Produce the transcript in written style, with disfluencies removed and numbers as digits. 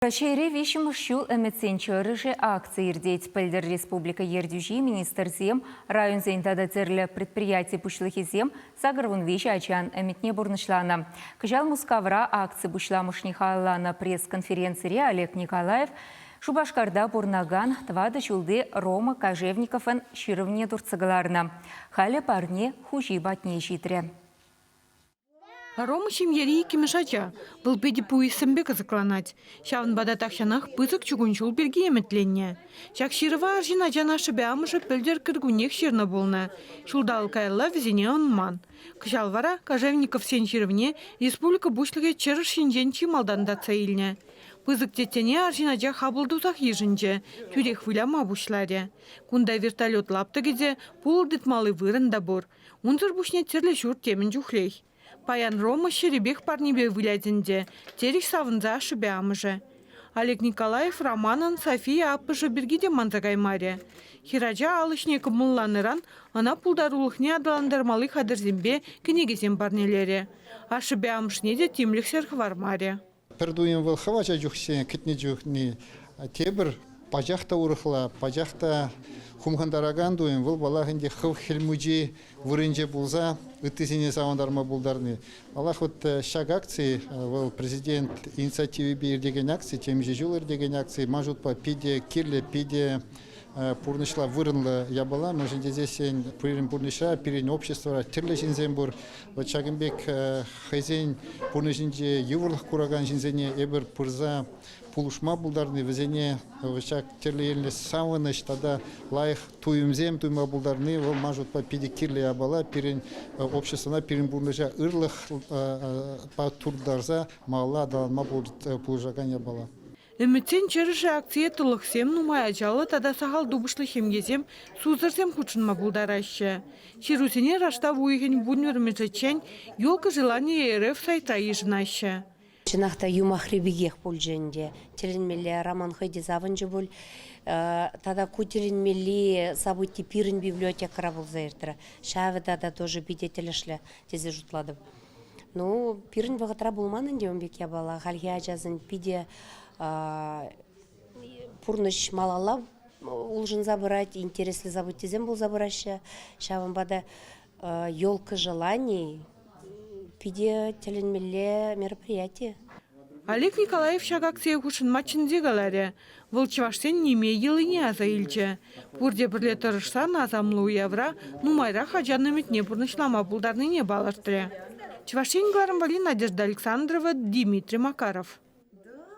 Раҫҫейре виҫҫӗмӗш ҫул Ӗмӗтсен чӑрӑшӗ акци иртет. Пӗлтӗр республика ертӳҫи, министрсем, районсен тата тӗрлӗ предприяти пуҫлӑхӗсем 83 ачан ӗмӗтне пурнӑҫланӑ. Кӑҫал Мускавра акци пуҫламӑшне халалланӑ пресс-конференцире Олег Николаев Шупашкарта пурӑнакан тӑватӑ ҫулти Рома Кожевниковӑн ҫырӑвне туртса кӑларнӑ. Халӗ парне хуҫи патне ҫитрӗ. Рома ҫемьери иккӗмӗш ача. Вӑл питӗ пуйӑссемпе кӑсӑкланать. Ҫавӑнпа та тахҫанах пысӑк чукун ҫул пирки ӗмӗтленнӗ. Ҫак ҫырӑва арҫын ачан ашшӗпе амӑшӗ пӗлтӗр кӗркуннех ҫырнӑ пулнӑ. Ҫулталӑк каялла вӗсене ӑнман. Кӑҫал вара Кожевниковсен ҫырӑвне республика Пуҫлӑхӗ чӑрӑш ҫинчен чи малтан татса илнӗ. Пысӑк теттене арҫын ача хапӑл тусах йышӑнчӗ, тӳрех выляма пуҫларӗ. Кунта вертолет лаптӑкӗ те, пулӑ тытмалли вырӑн та пур. Унсӑр пуҫне тӗрлӗ ҫурт темӗн чухлех. Паян Рома ҫӗрӗпех парнепе вылять ӗнтӗ, терӗҫ савӑнса ашшӗпе амӑшӗ. Олег Николаев Романӑн София аппӑшӗ пирки те манса каймарӗ. Хӗрача ал ӗҫне кӑмӑлланӑран ӑна пултарулӑхне аталантармалли хатӗрсемпе кӗнекесем парнелерӗ. Ашшӗпе амӑшне те тимлӗхсӗр хӑвармарӗ. Пӗр туйӑм вӑл хӑв ача чухне кӗтнӗ чухне, тепӗр пачах та урӑхла, пачах та хумхантаракан туйӑм вӑл паллах ӗнтӗ хӑв Хӗл Мучи вырӑнче пулса ыттисене савӑнтарма пултарни. Паллах, вот ҫак акци вӑл президент инициативипе иртекен акци, темиҫе ҫул иртекен акци, ман шутпа, питӗ кирлӗ, питӗ пурнӑҫла вырӑнлӑ япала, мӗншӗн тесессӗн пирӗн пурнӑҫра, пирӗн обществӑра тӗрлӗ ҫынсем пур. Вот ҫакӑн пек хӑйсен пурнӑҫӗнче йывӑрлӑх куракан ҫынсене эпир пырса пулӑшма пултарни, вӗсене ҫак тӗрлӗ енлӗ савӑнӑҫ тата лайӑх туйӑмсем туйма пултарни вӑл ман шутпа питӗ кирлӗ япала. Пирӗн обществӑна, пирӗн пурнӑҫа ырлӑхпа турттарса малалла аталанма пулӑшакан япала. Ӗмӗтсен чӑрӑшӗ акцие тӑлӑхсем, нумай ачаллӑ тата сахал тупӑшлӑ ҫемьесем, сусӑрсем хутшӑнма пултараҫҫӗ. Ҫырусене раштав уйӑхӗн вунпӗрмӗшӗччен «Елка желаний РФ» сайтра йышӑнаҫҫӗ. Чӑнах та юмахри пекех пулчӗ ӗнтӗ. Тӗлӗнмелле Роман хӑй те савӑнчӗ пуль. Тата ку тӗлӗнмелли событи пирӗн библиотекӑра пулса иртрӗ. Ҫавӑ тата тоже питӗ тӗлӗшлӗ тесе шутлатӑп. Ну, пирӗн вӑхӑтра пулман ӗнтӗ ун пек япала. Хальхи ачасен питӗ пурнӑҫ малалла улшӑнса пырать, интереслӗ событисем пулса пыраҫҫӗ. Ҫавӑнпа та елка желаний питӗ тӗлӗнмелле мероприяти. Олег Николаев ҫак акцие хутшӑнма чӗнсе каларӗ. Вӑл чӑвашсен ниме йӑлине аса илчӗ. Пурте пӗрле тӑрӑшсан асамлӑ уявра нумайрах ачан ӗмӗтне пурнӑҫлама пултарнине палӑртрӗ. Чӑваш Ен кӑларӑм валли Надежда Александрова, Дмитрий Макаров.